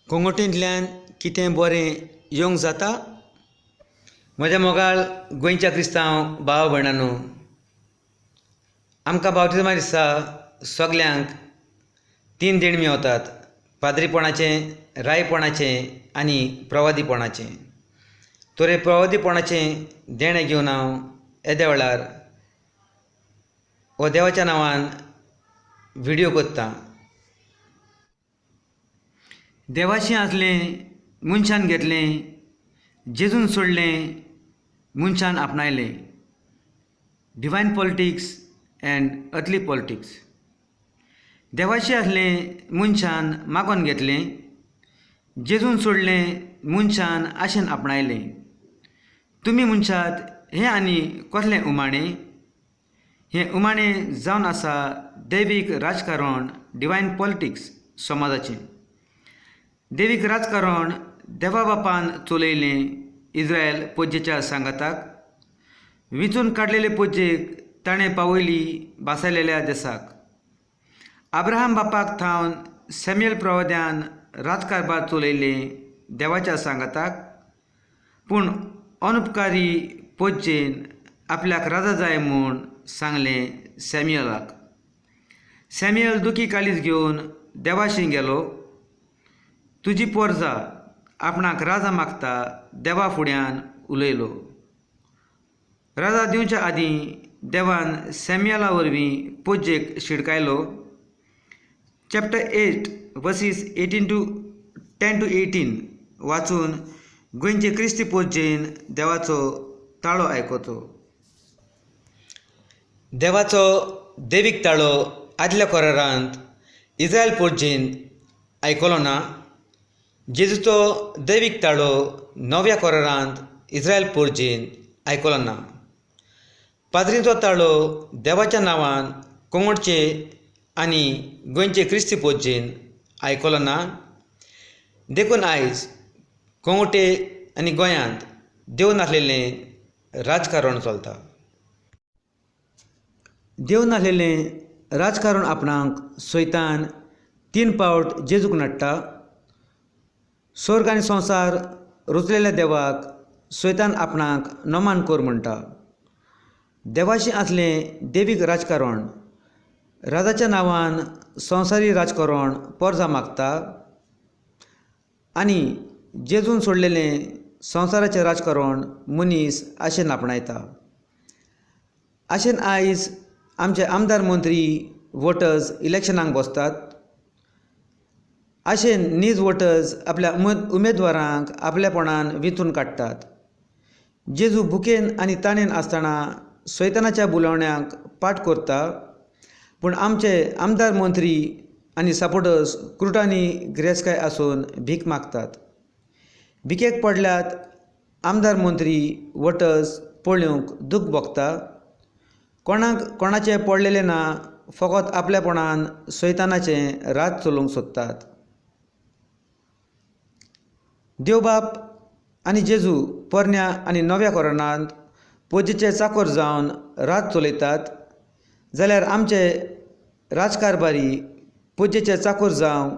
कोंगोटेंतल्यान कितें बरें येवंक जाता? म्हज्या मोगाळ गोंयच्या क्रिस्तांव भाव भयणांनो, आमकां बाप्तीज्मा दिसा सगल्यांक तीन देणगी मेवतात, पाद्रीपणाचें, रायपणाचें आनी प्रवादीपणाचें. तर हें प्रवादीपणाचें देणें घेवन हांव येद्या वेळार हो देवाच्या नांवान विडियो करतां. देवाचें आसलें मनशान घेतलें, जेजून सोडलें मनशान आपणायलें. Divine politics and earthly politics. देवाचें आसलें मनशान मागून घेतलें, जेजून सोडलें मनशान आशेन आपणायलें. तुमी मनशात हें आनी कसलें उमाणें? हें उमाणें जावन आसा दैवीक राजकारण, डिवायन पॉलिटिक्स समाजाचें. देवीक राजकारण देवा बापान चलयलें इज्रायल पोज्जेच्या सांगाताक, विंचून काडलेले पोज्जेक ताणें पावयली बासायलेल्या देसाक. अब्राहम बापाक थावन सॅम्युएल प्रवाद्यान राजकारभार चलयलें देवाच्या सांगाताक, पूण अनुपकारी पोज्जेन आपल्याक राजा जाय म्हूण सांगलें सॅम्युएलाक. सॅम्युएल दुखी काळीज घेवन देवाशी गेलो. तुजी पोरजा आपणाक राजा मागता देवा फुड्यान उलयलो. राजा दिवच्या आदीं देवान सॅम्युएला वरवीं पोज्जेक शिडकायलो. Chapter 8 verses 18 to 10 to 18 वाचून गोंयचे क्रिस्ती पोज्जेन देवाचो ताळो आयकचो. देवाचो देवीक ताळो आदल्या कोरारांत इज्रायल पोज्जेन आयकलो ना. जेजूचो दैवीक ताळो नव्या कोरारांत इज्रायल पोर्जेन आयकलो ना. पाद्रींचो ताळो देवाच्या नांवान कोंगोटचे आनी गोंयचे क्रिस्ती पोर्जेन आयकलो ना. देखून आयज कोंगोटे आनी गोंयांत देव नासलेलें राजकारण चलता. देव नासलेलें राजकारण आपणाक सैतान 3 पावट जेजूक नडटा. स्वर्ग आनी संवसार रचलेल्या देवाक सैतान आपणाक नमान कर म्हणटा. देवाचें आसलें देवीक राजकारण, राजाच्या नांवान संवसारी राजकारण पोरजा मागता आनी जेजून सोडलेलें संवसाराचें राजकारण मनीस आशेन आपणायता. आशेन आयज आमचे आमदार मंत्री वोटर्स इलेक्शनाक बसतात. आशेन नीज वोटर्स आपल्या उमेदवारांक आपल्यापणान विंचून काडटात. जेजू भुकेन आनी ताणेन आसतना सैतानाच्या बुलोवण्याक पाठ करता, पूण आमचे आमदार मंत्री आनी सपोर्टर्स क्रुटांनी गिरेस्तकाय आसून भीक मागतात. भिकेक पडल्यात आमदार मंत्री वोटर्स पळोवंक दूख भोगता. कोणाक कोणाचें पडलेलें ना, फकत आपल्यापणान सैतानाचें राज चलोवंक सोदतात. देवबाप आनी जेजू पोरण्या आनी नव्या कोरानांत पोजेचे चाकोर जावन राज चलयतात, जाल्यार आमचे राजकारभारी पोजेचे चाकोर जावन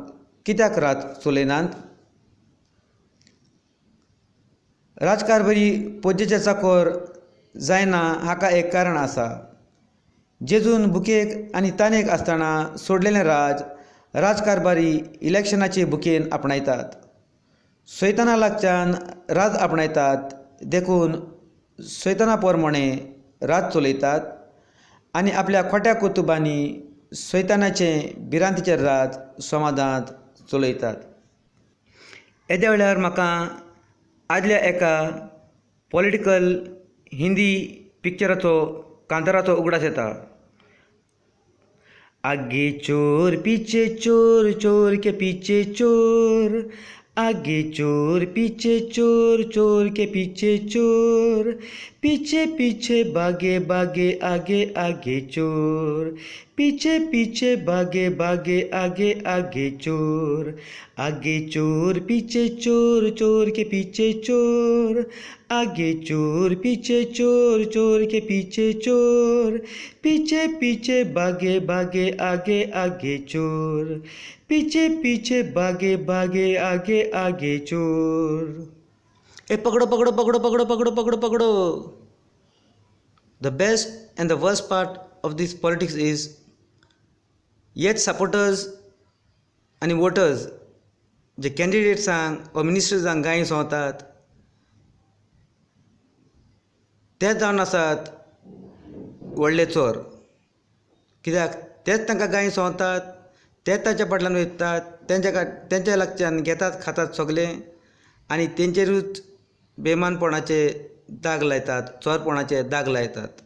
कित्याक राज चलयनात? राजकारभारी पोजेचे चाकोर जायना हाका एक कारण आसा. जेजून भुकेक आनी तानेक आसतना सोडलेलें राज राजकारभारी इलेक्शनाचे भुकेन आपणायतात. सैताना लागच्यान राज आपणायतात, देखून सैताना प्रमाणे राज चलयतात आनी आपल्या खोट्या कुतुबांनी सैतानाचें भिरांतीचें राज समाजांत चलयतात. येद्या वेळार म्हाका आदल्या एका पॉलिटिकल हिंदी पिक्चराचो कांताराचो उगडास येता. आगे चोर पीछे चोर, चोर के पीछे चोर, आगे चोर पीछे चोर, चोर के पीछे चोर, पीछे पीछे भागे भागे आगे आगे चोर, पीछे पीछे भागे भागे आगे आगे चोर, आगे चोर पीछे चोर, चोर के पीछे चोर, आगे चोर पीछे चोर, चोर के पीछे चोर, पीछे पीछे भागे भागे आगे आगे चोर, पीछे पीछे भागे भागे आगे आगे चोर। ए पकड़ो पकड़ो पकड़ो पकड़ो पकड़ो पकड़ो पकड़ो। The best and the worst part of this politics is हेच सपोर्टर्स आनी वोटर्स जे कॅन्डिडेट्सांक वा मिनिस्टर्सांक गाळी संवतात तेच जावन आसात व्हडले चोर। कित्याक तेच तांकां गाळी संवतात, तेच तांच्या फाटल्यान वयतात, तेंच्या लागच्यान घेतात खातात सगलें आनी तेंचेरूच बेमानपणाचे दाग लायतात, चोरपणाचे दाग लायतात।